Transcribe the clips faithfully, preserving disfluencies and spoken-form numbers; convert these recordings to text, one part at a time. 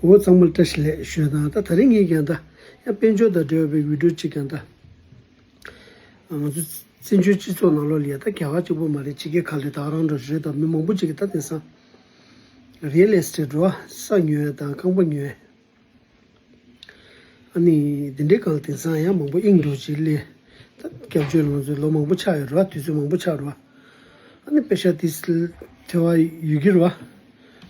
འོ་ཚང་མར་བཀྲ་ཤིས་བདེ་ལེགས་ཞུ་དང་། ད་དེ་རིང་ངས་ཀྱང་ད་ཡང་དཔལ་འབྱོར་དང་འབྲེལ་བའི་བི་ཌིའོ་གཅིག་ཀྱང་ད་ང་ཚོ་བཙན་བྱོལ་སྤྱི་ཚོགས་ནང་ལོགས་ལ་ཡ་ད་རྒྱ་གར་གཅིག་པོ་མ་རེད། ཕྱི་རྒྱལ་ཁག་ལ་ད་ག་རང་འགྲོ་རེད། ད་མི་མང་པོ་ཅིག་གིས་ད་དེང་སང་རི་ཡལ་ཨེ་སི་ཊེཊ་རོ་ས་ཉོ་ཡ་དང་ཁང་པ་ཉོ་ཡ། ཨ་ནི་དེ་འདྲའི་སྒང་ལ་དེང་སང་ཡང་མང་པོ་དབྱིངས་འགྲོ་ཅིག་ལས་ད་སྐྱབས་བཅོལ་ང་ཚོའི་ལོ་མང་པོ་ཆགས་ཡོད་རེད་བ། དུས་ཚོད་མང་པོ་ཆགས་རེད་བ། ཨ་ནི་པེ་ཤ་དེ་ཐེ་བ་ཡོད་ཀྱི་རེད་བ།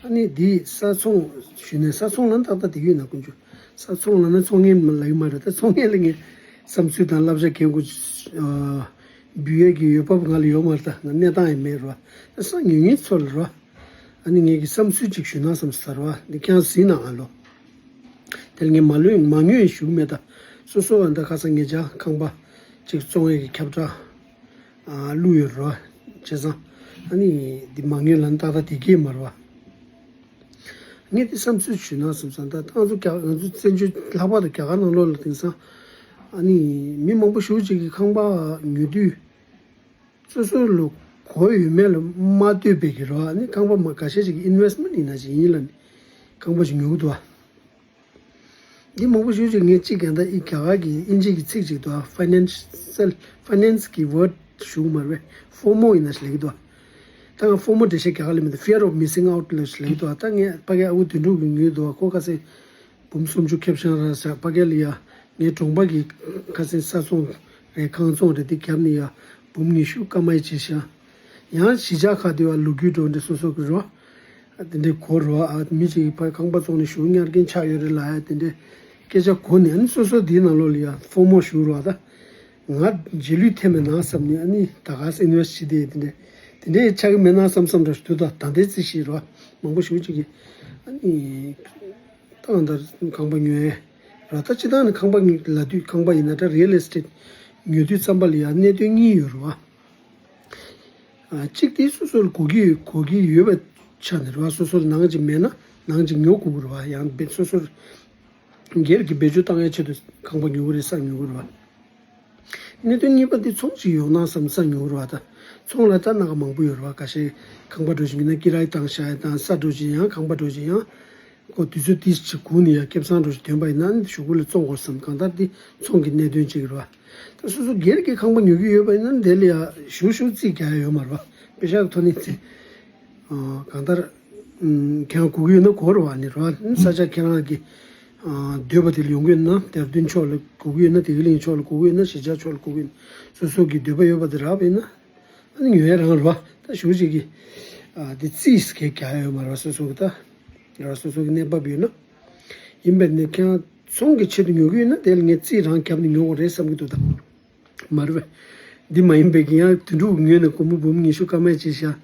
ཨ་ནི་དེ་ས་ཚོང་ཞུས་ནས་ས་ཚོང་ལ་ཏག་ཏག་དེ་ཡོད་ན་དཀོན་མཆོག་ས་ཚོང་ལ་ན་ཚོང་མཁན་ལ་ཡོད་མ་རེད། ད་ཚོང་མཁན་ལ་ངས་བསམ་ཚུལ་དང་བསླབ་བྱ་གལ་དགོས་འབུལ་ཡས་ཀྱི་ཡོད་བབ་ང་ལ་ཡོད་མ་རེད། ད་ང་གནས་སྟངས་ཡང་མེད་རེད་བ། ད་ས་ཉོ་མཁན་ཚོ་ལ་རེད་བ། ཨ་ནི་ངེད་ཀྱི་བསམ་ཚུལ་ཅིག་ཞུས་ན་བསམ་ཟེར་བ་འདི་ཁྱེད་རང་གཟིགས་གནང་ཨ་ལོ། དེ་ལ་ངས་མ་ལོས་མ་ཉོས་ཞུ་གི་མེད། ད་སོ་སོ་བ་འདི་ཁ་སང་ངེད་ཅག་ཁང་པ་ཅིག་བཙོང་ཡས་ཀྱི་ཁྱབ་བསྒྲགས་ཨ་བླུགས་ཡོད་རེད་བ། བྱས་ཙང་ཨ་ནི་འདི་མ་ཉོས་ལབ་ན་ཏག་ཏག་དེ་སྐད་མ་རེད་བ། ངས་འདི་བསམ་ཚུལ་ཞུས་ན་བསམ་སོང་། ད་ང་ཚོ་རྒྱ་ང་ཚོ་བཙན་བྱོལ་ལྷག་པར་དུ་རྒྱ་གར་ནང་ལོགས་ལ་དེང་སང་ཨ་ནི་མི་མང་པོ་ཞེ་པོ་ཅིག་གིས་ཁང་པ་ཉོ་དུས། སོ་སོ་ལ་གོ་ཡོད་མེད་ལ་མ་ལྟོས་པའི་གི་རོ། ཨ་ནི་ཁང་པ་མ་ཁ་ཤས་ཤིག་གི་ཨིན་ཝེ་སི་མེན་ཊི་ཡིན་ན་ཅིག་ཡིན་ལ་ནི་ཁང་པ་ཞིག་ཉོ་གི་འདུག་བ། འདི་མང་པོ་ཞེ་པོ་ཅིག་ངས་གཅིག་ཀྱང་ད་ཨི་རྒྱ་གར་གྱི་ཨིན་ཇི་གི་ཚིག་ཅིག་འདུག་བ། ཕའི་ནན་སི་ཡལ་ཕའི་ནན་སི་གི་ཝར་ཌི་ཞུ་གི་མ་རེད་པས། ཕོ་མོ་ཡིན་ན་ཞིག་ལབ་ཀྱི་འདུག་བ། ད་ང་ཕོ་མོ་འགྲེལ་བཤད་རྒྱ་གར་ལ་མི་འདུག Fear of missing out ལབ་ཞིག་ལབ་ཀྱི་འདུག་བ། ད་ངས་ཕ་གི་ཨ་ཁུ་དོན་གྲུབ་ཀྱིས་ཉོས་འདུག་བ། ཁོ་ཁ་སང་འབུམ་སུམ་ཅུ་ཁེབས་ཤང་ར་ཟེར། ཕ་གི་ལ་ཡ་ངའི་གྲོང་པ་གི་ཁ་སང་ས་ཚོང་རེད་ཁང་ཚོང་རེད་དེ་བརྒྱབ་ནས་ཡ་འབུམ་ཉི་ཤུ་ཀ་མའི་བྱས་ཤག་ཡང་གཞིས་ཆགས་ཁག་དེ་བ་ལོ་རྒྱུས་འགྲོ་འདྲ་སོ་སོ་གི་རོ། དེ་འདྲའི་གོ་རོ། ཨ་མི་ཅིག་གིས་ཕ་ཁང་པ་བཙོང་ནས་ཞུ་ཉར་མཁན་ཆགས་ཡོད་རེད་ལ་ཡ་དེ་འདྲའི་སྐད་ཆ་གོ་ནས་ཨ་ནི་སོ་སོ་དེའི་ནང་ལོགས་ལ་ཡ་ཕོ་མོ་ཞུ་རོ། ད་ང་རྗེས་ལུས་ཐེབས་མེད་ན་བསམ་ནས་ཨ་ནི་ད་ག་སེ་ཨིན་ཝེ་སི་ཊི་བྱེད་དེ་དེ་འདྲའི་དེ་འདྲའི་ཆགས་ཀྱི་མེད་ན་བསམ་བསམ་འདྲ་ཞིག་འདུག་ད་ད་ལྟའི་རྩིས་ཤིག་རོ། མང་པོ་ཞེ་པོ་ཅིག་གིས་ཨ་ནི། ཏང་དང་ཁང་པ་ཉོ་ཡས་ར། ད་སྤྱི་བཏང་ནས་ཁང་པ་ཉོ་ལབ་དུས་ཁང་པ་ཡིན་ན་ད་རི་ཡལ་ཨེ་སི་ཊེཊ་ཉོ་དུས་ཙམ་པ་ལ་ཡང་གནད་དོན་གཉིས་ཡོད་རེད་བ། ཨ་གཅིག་དེ་སོ་སོ་ལ་དགོས་ཀྱི་དགོས་ཀྱི་ཡོད་པའི་ཆ་ནས་རེད་བ། སོ་སོ་ལ་ནང་གཅིག་མེད་ན་ནང་གཅིག་ཉོ་དགོས་ཀྱི་རེད་བ། ཡང་སྦས་སོ་སོར་སྒེར་གྱི་བེད་སྤྱོད་བཏང་ཡས་ཆེད་དུ་ཁང་པ་ཉོ་གི་རེད། ས་ཉོ་གི་རེད་བ། གནད་དོན་གཉིས་པ་འདི་ཚོང་ཅིག་ཡོང་ན་བསམ་ས་ཉོ་ར་བ། ད་ཚོང་ལ་ད་སྣ་ཁ་མང་པོ་ཡོད་ར་བ། ཁ་ཤས་ཁང་པ་འགྲོ་བཞིན་ཡིན་ན་ཀི་རའི་བཏང་བཞག་ཡ་དང་། ས་འགྲོ་བཞིན་ཡང་ཁང་པ་འགྲོ་བཞིན་ཡང་ཁོ་དུས་ཚོད་ཏིས་ཅིག་སྒུག་ནས་ཡ་ཁེ་བཟང་འགྲོ་ཞིག་ཐོན་པ་ཡིན་ན་གཞུག་གུ་ལ་བཙོང་དགོས་བསམ། གང་ལྟར་འདི་ཚོང་གི་གནད་དོན་ཅིག་ར་བ། ད་སོ་སོ་སྒེར་གྱི་ཁང་པ་ཉོ་གི་ཡོད་པ་ཡིན་ན་དེ་ལ་ཡ་ཞུ་ཞུ་རྩིས་རྒྱག་ཡ་ཡོད་མ་ར་བ། པེ་ཤག་ཐོན་ནི་རྩིས། གང་ལྟར། ཁྱེད་རང་སྒུག་གི་ཡོད་ན་གོ་ར་བ་ནི་ར་བ། ས་ཆ་ཁྱེད་རང་གི་འདོད་པ་དེ་ལ་ཡོང་གི་ཡོད་ན། དེར་སྟོན་ཕྱོགས་ལ་སྒུག་གི་ཡོད་ན། བདེ་སྐྱིད་གླིང་ཕྱོགས་ལ་སྒུག་གི་ཡོད་ན། གཞིས་ཆགས་ཕྱོགས་ལ་སྒུག་གི་ཡོད་ན། སོ་སོ་གི་འདོད་པ་ཡོད་པ་དེ་རག་པ་ཡིན་ན་ཨ་ནི་ཉོ་ཡ་རང་ར་བ། ད་ཞུ་ཅིག་གི་དེ་རྩིས་སྐད་རྒྱག་ཡ་ཡོད་མ་ར་བ། སོ་སོ་གི་ད་ར་སོ་སོ་གི་གནས་བབ་ཡོད་ན། ཡིན་པས་ནས་ཁྱེད་རང་ཚོང་གི་ཆེད་དུ་ཉོ་གི་ཡོད་ན་དེ་ལ་ངས་རྩིས་རང་བརྒྱབ་ནས་ཉོ་དགོས་རེད་བསམ་གི་འདུག་ད། མ་རེད་པས། འདི་མ་ཡིན་པའི་གི་ཡང་དོན་གྲུབ་ངོས་ནས་སྒོར་མོ་འབུམ་ཉི་ཤུ་ཀ་མེད་ཅིག་བཞག་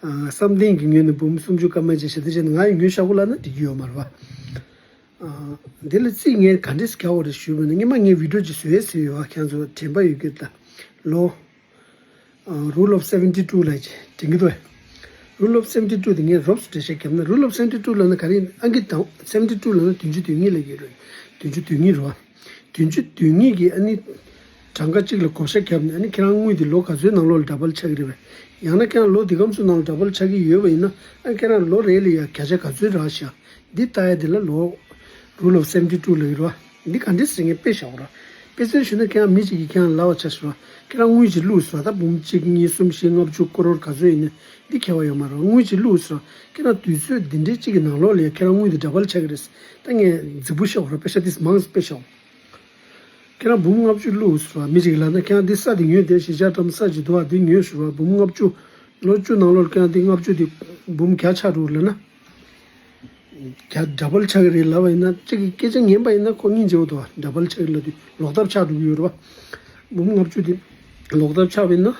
ཨ་བསམ་གཏན་གྱི་ངོས་ནས་འབུམ་སུམ་ཅུ་ཀ་མེད་ཅིག་བཞག་དེ་བྱས་ན་ང་ཡི་ངོས་ཤ་ཁུ་ལ་ན་འགྲིག་གི་ཡོད་མ་རེད་པ། ཨ་འདི་ལ་རྩིས་ངས་ག་འདྲས་རྒྱག་དགོས་རེད་ཞུས་པ་ན། སྔོན་མ་ངས་བི་ཌིའོ་ཅིག་བཟོས་ཟེར་ཡོད་པ། ཁྱེད་ཚོ་དྲན་པ་ཡོད་ཀྱི་རེད་ད། ལོ། ཨ་Rule of seventy two ལབ་ཅིག་དྲན་གྱི་འདུག་པས། Rule of seventy two དེ་ངས་རོབ་ཙམ་འགྲེལ་བཤད་བརྒྱབ་ན། Rule of seventy two ལབ་ན་ག་རེ་ཡིན། ཨང་ཀི་དང་seventy two ལབ་ན་བདུན་ཅུ་དོན་གཉིས་ལབ་ཀྱི་རེད། བདུན་ཅུ་དོན་གཉིས་རེད་པ། བདུན་ཅུ་དོན་གཉིས་ཀྱི་ཨ་ནི་གྲངས་ཀ་གཅིག་ལ་བགོ་བཤའ་བརྒྱབ་ནས་ཨ་ནི་ཁྱེད་རང་དངུལ་དེ་ལོ་ག་ཚོད་ནང་ལོགས་ལ་ཌ་བལ་ཆགས་ཀྱི་རེད་པས། ཡང་ན་ཁྱེད་རང་ལོ་འདི་གམ་སུ་ནང་ལ་ཌ་བལ་ཆགས་ཀྱི་ཡོད་པ་ཡིན་ན་ཨ་ཁྱེད་རང་ལོ་རེ་ལ་ཡ་བརྒྱ་ཆ་ག་ཚོད་རག་ཤག་འདི་ལྟ་ཡ་འདི་ལ་ལོ། Rule of seventy two ལབ་ཀྱི་རེད་པ། འདི་ག་འདྲས་ཟེར་ངས་དཔེ་བཞག་པ་ར། དཔེ་མཚོན་ཞུས་ན་ཁྱེད་རང་མི་གཅིག་གིས་ཁྱེད་རང་ལབ་པ་ཆ་བཞག་པ་ར། ཁྱེད་རང་དངུལ་ཅིག་བླུགས་ཟེར་བ། ད་འབུམ་གཅིག་གཉིས་གསུམ་བཞི་ལྔ་བཅུ་ཀོ་རོར་ག་ཚོད་ཡིན་ན་འདི་ཁྱད་པར་ཡོད་མ་རེད་པ། དངུལ་ཅིག་བླུགས་ཟེར་བ། ཁྱེད་རང་དུས་ཚོད་འདི་འདྲའི་གཅིག་གི་ནང་ལོགས་ལ་ཡ་ཁྱེད་རང་དངུལ་འདི་ཌ་བལ་ཆགས་ཀྱི་རེད། ད་ངས་རྫིག་པོ་བཤད་པ་ར། དཔེ་ཆ་འདི་མང་ཙམ་དཔེ་བཞག་པ། ཁྱེད་རང་འབུམ་ལྔ་བཅུ་བླུགས་ཟེར་བ། མི་གཅིག་ལབ་ན་ཁྱེད་རང་འདི་ས་འདི་ཉོས་ཏེ་གཞིས་ཆགས་འགྲམ་ས་ཅིག་འདུག་པ། འདི་ཉོས་ཟེར་བ། འབུམ་ལྔ་བཅུ། ལོ་བཅུ་ནང་ལོགས་ལ་ཁྱེད་རང་འདི་ལྔ་བཅུ་འདི་འབུམ་བརྒྱ་ཆགས་འགྲོ་ལབ་ན། བརྒྱ་ཌ་བལ་ཆགས་ཀྱི་རེད་ལབ་པ་ཡིན་ན་གཅིག་གི་སྐད་ཆ་ཉན་པ་ཡིན་ན་ཁོ་སྙིང་རྗེ་པོ་འདུག་པ། ཌ་བལ་ཆགས་ཀྱི་ལབ་དུས་ལོག་ལྟ་ཆགས་འགྲོ་གི་ཡོད་རེད་པ། འབུམ་ལྔ་བཅུ་འདི་ལོག་ལྟ་ཆགས་པ་ཡིན་ན་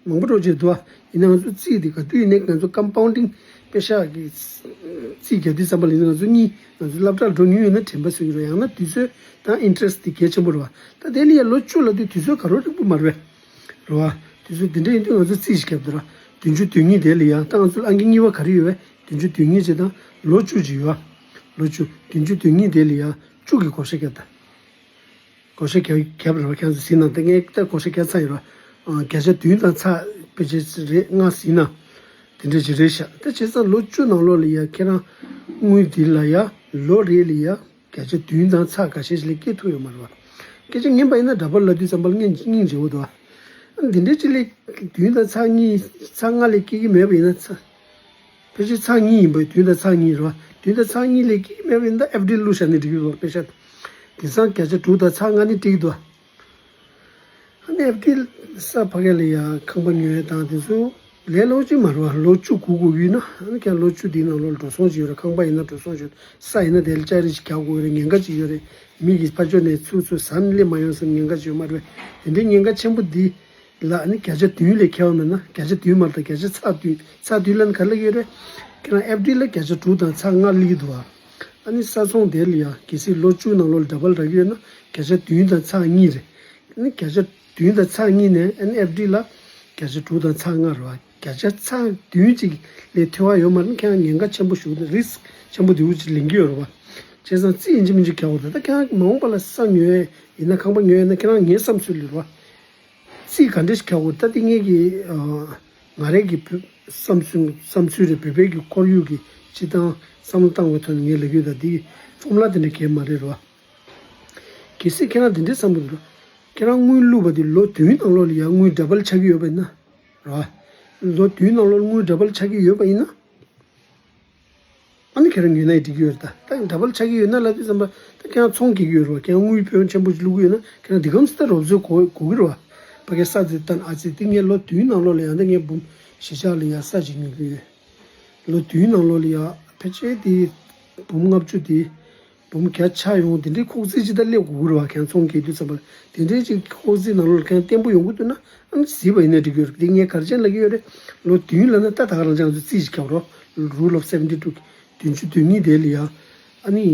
མང་པོ་འགྲོ་ཆེད་འདུག་པ། ཡིན་ན་ང་ཚོ་རྩིས་འདི་ག་དུས་ཡིན་ནའི་ང་ཚོ་ཀམ་པའུན་ཌིང་པེ་ཤག་གི་རྩིས་རྒྱག་དུས་ཙམ་པ་ལ་ཡིན་ན་ང་ཚོ་གཉིས་ང་ཚོ་སློབ་གྲྭར་འགྲོ་མྱོང་ཡོད་ན་དྲན་པ་གསོ་གི་རེད། ཡང་ན་དུས་ཚོད་དང་ཨིན་ཊེ་རེ་སི་འདི་གལ་ཆེན་པོ་རེད་པ། ད་དེ་ལ་ཡ་ལོ་བཅུ་ལབ་དུས་དུས་ཚོད་ག་རོ་རིང་པོ་མ་རེད་པས། རེད་པ། དུས་ཚོད་འདི་འདྲ་ཡིན་དུས་ང་ཚོ་རྩིས་ཤིག་བརྒྱབ་འདུག་ར། བདུན་ཅུ་དོན་གཉིས་དེ་ལ་ཡ། ད་ང་ཚོ་ལ་ཨང་ཀི་གཉིས་པ་ག་རེ་ཡོད་པས། བདུན་ཅུ་དོན་གཉིས་བྱས་ད་ལོ་བཅུ་ཅིག་ཡོད་པ། ལོ་བཅུ། བདུན་ཅུ་དོན་གཉིས་དེ་ལ་ཡ་བཅུ་གི་བགོ་བཤའ་བརྒྱབ་ད། བགོ་བཤའ་བརྒྱབ་བརྒྱབ་རེད་པ། ཁྱེད་ཚོ་གཟིགས་ན་ད་ངས་ད་བགོ་བཤའ་བརྒྱབ་ཚར་ཡོད་ར། ཨ་བརྒྱ་ཆ་བདུན་དང་ཚེག་ཕལ་ཆེར་རེད། ལྔ་གཟིགས་ན་དེ་འདྲ་ཅིག་རེད་ཤག་ད་བྱས་ཙང་ལོ་བཅུ་ནང་ལོགས་ལ་ཡ་ཁྱེད་རང་དངུལ་འདི་ལ་ཡ། ལོ་རེ་ལ་ཡ་བརྒྱ་ཆ་བདུན་དང་ཚེག་ཁ་ཤས་ཤིག་ལས་སྐྱེ་ཐུབ་ཡོད་མ་རེད་བ། སྐད་ཆ་ངན་པ་ཡིན་ན་འདྲ་པར་ལབ་དུས་ཙམ་པ་ལ་སྙིང་སྙིང་རྗེ་བོ་འདུག་བ། འདི་འདྲའི་ཅིག་ལས་བདུན་དང་ཚེག་གཉིས་ཚེག་ལྔ་ལས་སྐྱེ་གི་མེད་པ་ཡིན་ན་ཚེག་ཕལ་ཆེར་ཚེག་གཉིས་ཡིན་པ། བདུན་དང་ཚེག་གཉིས་རེད་བ། བདུན་དང་ཚེག་གཉིས་ལས་སྐྱེ་གི་མེད་པ་ཡིན་ན་ཨེཕ་ཌི་བླུགས་བཞག་ནས་འགྲིག་གི་འདུག་བ། པེ་ཤ་དེང་སང་བརྒྱ་ཆ་དྲུག་དང་ཚེག་ལྔ་ནི་སྐྱེ་གི་འདུག་བ། ཨ་ནི་ཨེཕ་ཌི་ས་ཕ་གི་ལ་ཡ་ཁང་པ་ཉོ་ཡ་དང་དེ་ཚོ་ལས་སླ་པོ་ཅིག་མ་རེད་བ། ལོ་བཅུ་སྒུག་དགོས་ཀྱི་ཡོད་ན། ཨ་ནི་ཁྱེད་ལོ་བཅུ་དེའི་ནང་ལོགས་ལ་འགྲོ་སོང་ཅིག་ཡོད་རེད། ཁང་པ་ཡིན་ན་འགྲོ་སོང་ཅིག་ཡོད། ས་ཡིན་ན་དེ་ལ་ལྕགས་རི་ཞིག་རྒྱག་དགོས་རེད། ཉེན་ཁ་ཅིག་ཡོད་རེད། མི་གིས་ཕར་ཕྱོགས་ནས་ཚུར་ཚུར་ཟ་ནས་སླེབས་མ་ཡོང་བསམ་ཉེན་ཁ་ཅིག་ཡོད་མ་རེད་བས། དེ་འདྲའི་ཉེན་ཁ་ཆེན་པོ་འདི་ལ་ཨ་ནི་བརྒྱ་ཆ་བདུན་ལས་ཁེ་བ་མེད་ན། བརྒྱ་ཆ་བདུན་མ་རེད་ད། བརྒྱ་ཆ་ཚེག་བདུན། ཚེག་བདུན་ལ་ནི་ག་རེ་ལབ་ཀྱི་ཡོད་རེད། ཁྱེད་རང་ཨེཕ་ཌི་ལ་བརྒྱ་ཆ་དྲུག་དང་ཚེག་ལྔ་སླེབས་ཀྱི་འདུག་བ། ཨ་ནི་ས་ཚོང་དེ་ལ་ཡ་གལ་སྲིད་ལོ་བཅུ་ནང་ལོགས་ལ་ཌ་བལ་རག་གི་ཡོད་ན་བརྒྱ་ཆ་བདུན་དང་ཚེག་གཉིས་རེད། ཨ་ནི་བརྒྱ་ཆ་བདུན་དང་ཚེག་གཉིས་ནས་ཨ་ནི་ཨེཕ་ཌི་ལ་བརྒྱ་ཆ་དྲུག་དང་ཚེག་ལྔ་རེད་བ། བརྒྱ་ཆ་ཚེག་བདུན་ཅིག་ལས་ཐོལ་བ་ཡོད་མ་རེད། ཁྱེད་རང་ཉེན་ཁ་ཆེན་པོ་ཞིག་རེད། རིསི་ཆེན་པོ་འདི་འུ་ཅིག་ལེན་གྱི་ཡོད་རེད་བ། བྱས་ཙང་རྩིས་ཡིན་གཅིག་མིན་གཅིག་རྒྱག་དགོས་རེད། ད་ཁྱེད་རང་མ་འོངས་པ་ལ་ས་ཉོ་ཡས་ཡིན་ན། ཁང་པ་ཉོ་ཡས་ན། ཁྱེད་རང་ངའི་བསམ་ཚུལ་ལ་རེད་བ། རྩིས་ག་འདྲ་ཞིག་རྒྱག་དགོས་རེད། ད་འདི་ངེད་ཀྱི་ཨ་ང་རང་གི་བོད་བསམ་ཚུལ་བསམ་ཚུལ་རེད། བོད་པའི་གི་ཁོར་ཡུག་གི་སྤྱི་བཏང་བསམ་བློ་བཏང་བའི་ཐོག་ནས་ངས་ལབ་ཡོད། ད་འདི་ཕོར་མུ་ལ་དེ་འདྲ་གང་ཡང་མ་རེད་རེད་བ། གལ་སྲིད་ཁྱེད་རང་འདི་འདྲའི་བསམ་གྱི་འདུག་ཁྱེད་རང་དངུལ་བླུགས་པ་དེ་ལོ་བདུན་ནང་ལོགས་ལ་ཡང་དངུལ་ཌ་བལ་ཆགས་ཀྱི་ཡོད་པ་ཡིན་ན་རེད་བ། ལོ་བདུན་ནང་ལོགས་ལ་དངུལ་ཌ་བལ་ཆགས་ཀྱི་ཡོད་པ་ཡིན་ན། ཨ་ནི་ཁྱེད་རང་ཉོས་ན་ཡང་འགྲིག་གི་ཡོད་རེད། ད་ད་ཌ་བལ་ཆགས་ཀྱི་ཡོད་ན་ལབ་དུས་ཙམ་པ་ད་ཁྱེད་རང་ཚོང་རྒྱག་གི་ཡོད་རེད་བ། ཁྱེད་རང་དངུལ་ཕོན་ཆེན་པོ་ཅིག་བླུགས་ཀྱི་ཡོད་ན་ཁྱེད་རང་འདི་གམ་སེ་ད་རོབ་ཚོད་གོ་གོ་གི་རེད་བ། ཕ་གི་ས་དེ་ད་ཨ་ཙི་དེ་ངས་ལོ་བདུན་ནང་ལོགས་ལ་ཡང་ད་ངས་འབུམ་གཞིས་ཆགས་ལ་ཡང་ས་ཅིག་ཉོས་ཀྱི་ཡོད། ལོ་བདུན་ནང་ལོགས་ལ་ཡང་ཕལ་ཆེར་དེ་འབུམ་ལྔ་བཅུ་དེ། འབུམ་བརྒྱ་ཆགས་ཡོང་། དེ་འདྲའི་ཁོག་རྩིས་ཅིག་ད་སླེབས་དགོས་ཀྱི་རེད་བ། ཁྱེད་རང་ཚོང་རྒྱག་དུས་ཙམ་པ་ལ་དེ་འདྲའི་ཅིག་ཁོག་རྩིས་ནང་ལོགས་ལ་ཁྱེད་རང་བརྟན་པོ་ཡོང་གི་འདུག་ན། ཨ་ནི་གཟིགས་པ་ཡིན་ན་འགྲིག་གི་ཡོད་རེད། དེ་ངས་ག་རེ་བྱས་ནས་ལབ་ཀྱི་ཡོད་རེད། ལོ་བདུན་ལབ་ན་ད་ད་ག་རང་ཅག་ཚོ་རྩིས་ཤིག་རྒྱག་རོགས། Rule of seventy two། བདུན་ཅུ་དོན་གཉིས་དེ་ལ་ཡ། ཨ་ནི་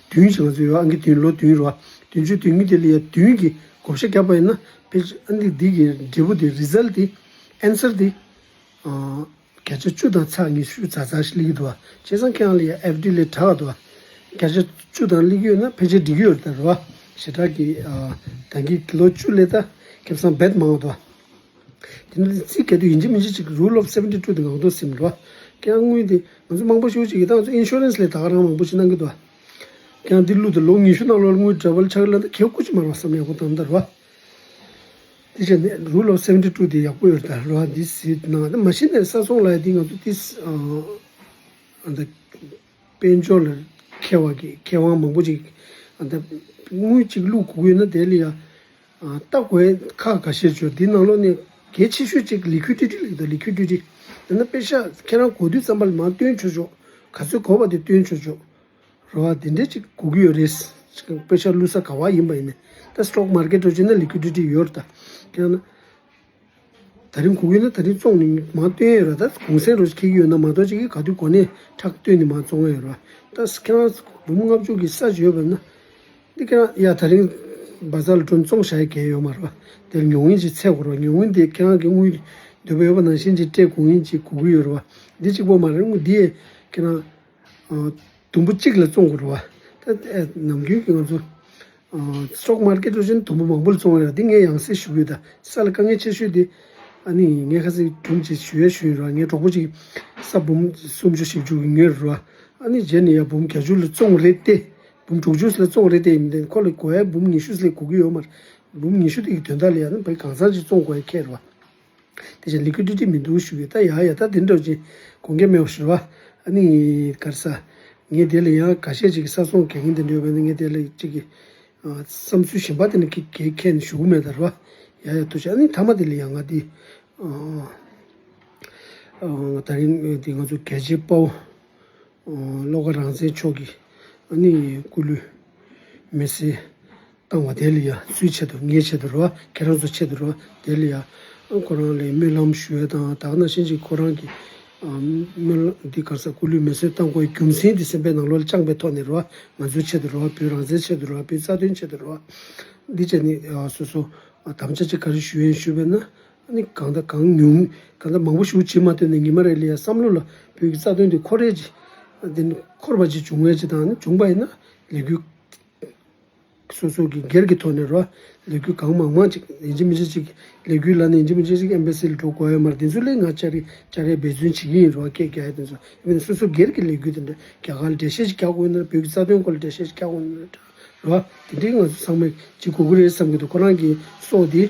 བདུན་ཞིག་ང་ཚོ་ཡོད། ཨང་ཀི་བདུན། ལོ་བདུན་རེད་བ། བདུན་ཅུ་དོན་གཉིས་དེ་ལ་ཡ་བདུན་གྱིས་བགོ་བཤའ་བརྒྱབ་པ་ཡིན་ན། ཕལ་ཆེར་ཨ་ནི་འདི་གི་འབྲས་བུ་དེ། Result་དེ། Answer་དེ། ཨ། བརྒྱ་ཆ་བཅུ་དང་ཚེག་ཉི་ཤུ་ཙག་ཙག་ཞིག་སླེབས་ཀྱི་འདུག་བ། བྱས་ཙང་ཁྱེད་རང་ལ་ཡ་ཨེཕ་ཌི་ལས་དྲག་འདུག་བ། བརྒྱ་ཆ་བཅུ་དང་སླེབས་ཀྱི་ཡོད་ན་ཕལ་ཆེར་འགྲིག་གི་ཡོད་རེད་ད་རེད་བ། ཞེ་དྲག་གི་ཨ། ད་གིན་ལོ་བཅུ་ལས་ད་ཁེ་བཟང་རྦད་མང་བ་འདུག་བ། དེ་ནི་རྩིས་རྒྱག་དུས་ཡིན་གཅིག་མིན་གཅིག་ཅིག་Rule of seventy two་དེ་ངང་ཐོག་ཟིན་རེད་བ། ཁྱེད་རང་དངུལ་དེ་ང་ཚོ་མང་པོ་ཞེ་པོ་ཅིག་གིས། ད་ང་ཚོ་ཨིན་ཤུ་རན་སི་ལས་ད་ག་རང་མང་པོ་ཞིག་གནང་གི་འདུག་བ། ཁྱེད་རང་འདི་བླུགས་དུས་ལོ་ཉི་ཤུ་ནང་ལོགས་དངུལ་ཌ་བལ་ཆགས་ལ་ད་གལ་ཁུ་ཅིག་མ་རེད་བསམ་ཡག་པོ་བཏང་ད་རེད་བ། དེ་བྱས་ནས་Rule of seventy two་དེ་ཡག་པོ་ཡོད་རེད་ད་རེད་བ། འདི་གཟིགས་གནང་། ད་མ་གཞི་ནས་ས་ཚོང་ལ་ཡ་འདི་ང་ཚོ་ཏིས་ཨ་ད་དཔལ་འབྱོར་ལ་མཁས་པ་གི་མཁས་དབང་མང་པོ་ཅིག་ཨ་ད་དངུལ་ཅིག་བླུགས་དགོས་ཀྱི་ཡོད་ན་དེ་ལ་ཡ་ཨ་ལྟ་དགོས་ཡ་ཁག་ཁ་ཤས་ཡོད། འདི་ནང་ལོགས་ནས་གལ་ཆེ་ཤོས་ཅིག་ལི་ཀུའི་ཌི་ཊི་ལབ་ཀྱི་འདུག་ལི་ཀུའི་ཌི་ཊི་དེ་ན་པེ་ཤག་ཁྱེད་རང་དགོས་དུས་ཙམ་པ་ལ་མར་བཏོན་ཆོག་ཆོག་ག་ཚོད་དགོས་པ་དེ་བཏོན་ཆོག་ཆོག་རེད་བ། དེ་འདྲས་ཅིག་དགོས་ཀྱི་ཡོད་རེད། པེ་ཤག་བླུགས་ས་ག་བ་ཡིན་པ་ཡིན་ནའི། ད་སི་ཊོག་མར་ཀེཊ་འདྲ་བྱས་ན་ལི་ཀུའི་ཌི་ཊི་ཡོད་རེད་ད། ཁྱེད་རང་ད་རིང་དགོས་ཀྱི་ཡོད་ན་ད་རིང་བཙོང་ནས་མར་བཏོན་ཡས་རེད། ད་གུང་སེང་རོ་ཁེལ་གྱི་ཡོད་ན་མ་གཏོགས་ཅིག་གིས་ག་དུས་གོ་གནས་ཁྲག་བཏོན་ནས་མར་བཙོང་ཡས་རེད་བ། ད་ཁྱེད་རང་འབུམ་ལྔ་བཅུ་གི་ས་ཅིག་ཡོད་པ་ན། འདི་ཁྱེད་རང་ཡ་ད་རིང་བ་ཛར་ལ་འགྲོ་བཙོང་བྱ་ཡས་གལ་ཡོད་མ་རེད་བ། དེ་ལ་ཉོ་མཁན་ཅིག་འཚོལ་དགོས་རེད་བ། ཉོ་མཁན་དེ་ཁྱེད་རང་གི་དངུལ་འདོད་པ་ཡོད་པ་ནང་བཞིན་ཅིག་སྤྲད་དགོས་མཁན་ཅིག་དགོས་ཀྱི་ཡོད་རེད་བ། འདི་གཅིག་པོ་མ་རེད། དངུལ་འདི་ཡས་ཁྱེད་རང་ཨ་དུམ་བུ་གཅིག་ལ་བཙོང་དགོས་རེད་བ། ད་ཨ་ནམ་རྒྱུན་གྱི་ང་ཚོ་ཨ་སི་ཊོག་མར་ཀེཊ་འདྲ་བྱས་ན་དུམ་བུ་མང་པོ་ལ་བཙོང་ཡ་རེད། འདི་ངས་ཡང་སེ་ཞུ་གི་ཡོད། ད་ས་ལ་དཀའ་ངལ་ཆེ་ཤོས་དེ་ཨ་ནི་ངས་ཁ་སང་སྒྲུང་ཅིག་ཞུ་ཡ་ཞུས་ཡོད་རེད་བ། ངའི་གྲོགས་པོ་ཅིག་ས་འབུམ་སུམ་ཅུ་བཞི་བཅུ་གི་ཉོས་རེད་བ། ཨ་ནི་རྗེས་ནས་ཡ་འབུམ་བརྒྱད་ཅུ་ལ་བཙོང་རེད་དེ། འབུམ་དྲུག་ཅུ་ལ་བཙོང་རེད་དེ། ཡིན་དེ་ཁོ་ལ་དགོས་ཡ་འབུམ་ཉི་ཤུ་ལས་དགོས་ཀྱི་ཡོད་མ་རེད། འབུམ་ཉི་ཤུ་དེ་གི་དོན་དག་ལ་ཡ་ནི་བའི་གང་ཚང་ཅིག་བཙོང་དགོས་ཡ་ཁེལ་རེད་བ། དེ་བཞིན་ལི་ཀུའི་ཌི་ཊི་མི་འདུག་ཞུ་གི། ད་ཡ་ཡ་ད་དེ་འདྲ་ཅིག་དགོངས་འགལ་མེད་པ་ཞུ་བ། ཨ་ནི་ག་རེ་ཟ། ངས་དེ་ལ་ཡང་ཁ་ཤས་ཅིག་གིས་ས་ཚོང་རྒྱག་མཁན་དེ་འདྲ་ཡོད་པ་ཡིན་ན་ངས་དེ་ལ་ཅིག་གི་ཨ་བསམ་ཚུལ་གཞན་པ་དེ་ནི་གི་གེ་ཁྱེད་ནས་ཞུ་གི་མེད་ད་རེད་བ། ཡ་ཡ་ཐུགས་རྗེ་ཆེ། ཨ་ནི་མཐའ་མ་དེ་ལ་ཡང་ང་དེ་ཨ་ད་རིང་དེ་ང་ཚོ་རྒྱལ་གཅེས་དཔའ་བོ་ཨ་བློ་དགའ་རང་བཙན་མཆོག་གིས་ཨ་ནི་སྐུ་ལུས་མེ་སྲེག་བཏང་བ་དེ་ལ་ཡ་སུའི་ཆེད་དུ། ངའི་ཆེད་དུ་རེད་བ། ཁྱེད་རང་ཚོའི་ཆེད་དུ་རེད་བ། དེ་ལ་ཡ་ཁོ་རང་ལ་སྨོན་ལམ་ཞུ་ཡ་དང་། ད་ག་ནང་བཞིན་ཅིག་ཁོ་རང་གི་ཨ་སྨོན་ལམ་འདི་ག་རེ་ཟ། སྐུ་ལུས་མེ་སྲེག་བཏང་དགོས་རྒྱུ་མཚན་འདི་སེམས་པའི་ནང་ལོགས་ལ་བཅངས་པའི་ཐོག་ནས་རེད་བ། ང་ཚོའི་ཆེད་དུ་རེད་བ། བོད་རང་བཙན་ཆེད་དུ་རེད་བ། བོད་རྩ་དོན་ཆེད་དུ་རེད་བ། འདི་བྱས་ནས་ཨ་སོ་སོ་ཨ་དམ་བཅའ་ཅིག་ག་རེ་ཞུ་ཡིན་ཞུས་པས་ན། ཨ་ནི་གང་ལྟར་གང་ཉུང་གང་ལྟར་མང་པོ་ཞིག་བྱེད་མ་ཐུབ་ནས་ཉི་མ་རེ་ལ་ཡ་བསམ་བློ་ལ་བོད་ཀྱི་རྩ་དོན་འདི་འཁོར་ཡས་ཅིག་འདི་ནི་འཁོར་བ་ཅིག་བྱུང་ཡས་ཅིག་དང་། ཨ་ནི་བྱུང་པ་ཡིན་ན་ལས་འགུལ་ སོ་སོ་གི་སྒེར་གྱི་ཐོག་ནས་རོ། ལས་འགུལ་གང་མང་མང་ཅིག་ཡིན་གཅིག་མིན་གཅིག་ཅིག་ལས་འགུལ་ལ་ནི་ཡིན་གཅིག་མིན་གཅིག་ཅིག་ཨེམ་བྷ་སི་ལ་འགྲོ་དགོས་ཡོད་མ་རེད། དེ་ཚོ་ལས་ང་བཅར་རེ་བཅར་རེ་འབད་བརྩོན་བྱེད་ཀྱི་ཡིན་རོ། སྐད་རྒྱག་ཡ་དེ་ཚོ་ཡིན་ན་སོ་སོ་སྒེར་གྱི་ལས་འགུལ་དེ་འདྲ་རྒྱ་གར་ལ་འགྲེལ་བཤད་ཅིག་རྒྱག་དགོས་ན་བོད་ཀྱི་རྩ་དོན་སྐོར་ལ་འགྲེལ་བཤད་ཅིག་རྒྱག་དགོས་ན་རོ། དེ་འདྲའི་ང་ཚོ་ཚང་མས་ཅིག་དགོས་ཀྱི་རེད་བསམ་གྱི་འདུག་ཁོ་རང་གི་སྲོག་དེ།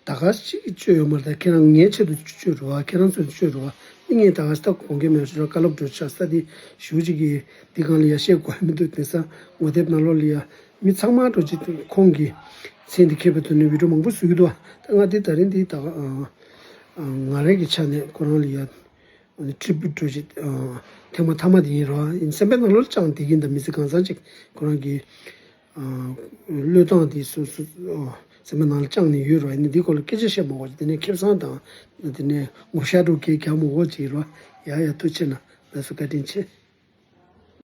ད་ག་ཅིག་བཅོས་ཡོད་མ་རེད། ད་ཁྱེད་རང་ངའི་ཆེད་དུ་བཅོས་རོགས་ཨ། ཁྱེད་རང་ཚོས་བཅོས་རོགས་ཨ། ངས་ད་ག་ཞིག་ད་དགོངས་འགལ་མེད་ཞུ་རོགས། བཀའ་སློབ་འགྲོ་ཆགས་ས་དེ་ཞུ་ཅིག་གིས་འདི་སྒང་ལ་ཡ་བཤད་དགོས་མི་འདུག་དེང་སང་ངོ་དེབ་ནང་ལོགས་ལ་ཡ་མི་ཚང་མ་འགྲོ་ཅིག་ཁོང་གི་མཚན་དེ་ཁེབས་པའི་དོན་ནས་བི་ཌིའོ་མང་པོ་བཟོ་གི་འདུག་ཨ། ད་ང་འདི་ད་རིང་འདི་ད་ག་ང་རང་གི་ཆ་ནས་ཁོ་རང་ལ་ཡ་ཊི་རི་བིའུ་ཊི་འགྲོ་ཅིག་ཐེངས་མ་མཐའ་མ་དེ་ཡིན་རོགས་ཨ། ཡིན་སེམས་པའི་ནང་ལོགས་ལ་བཅངས་བསྡད་ཀྱི་ཡིན། ད་མི་ཚེ་གང་ཚང་ཅིག་ཁོ་རང་གི་བློས་བཏང་དེ་སོ་སོ་སེམས་པའི་ནང་ལ་བཅངས་ནས་ཡོད་རོགས། ཡིན་ནའི་འདི་སྐོར་ལ་སྐད་ཆ་བཤད་མ་དགོས་ཅིག་དེ་ནས་ཁེ་བཟང་དང་དེ་ནས་ངོ་ཤ་འགྲོ་སྐད་རྒྱག་མ་དགོས་ཅིག་རོགས། ཡ་ཡ་ཐུགས་ཆེ་གནང་། ལགས་སོ། བཀའ་དྲིན་ཆེ།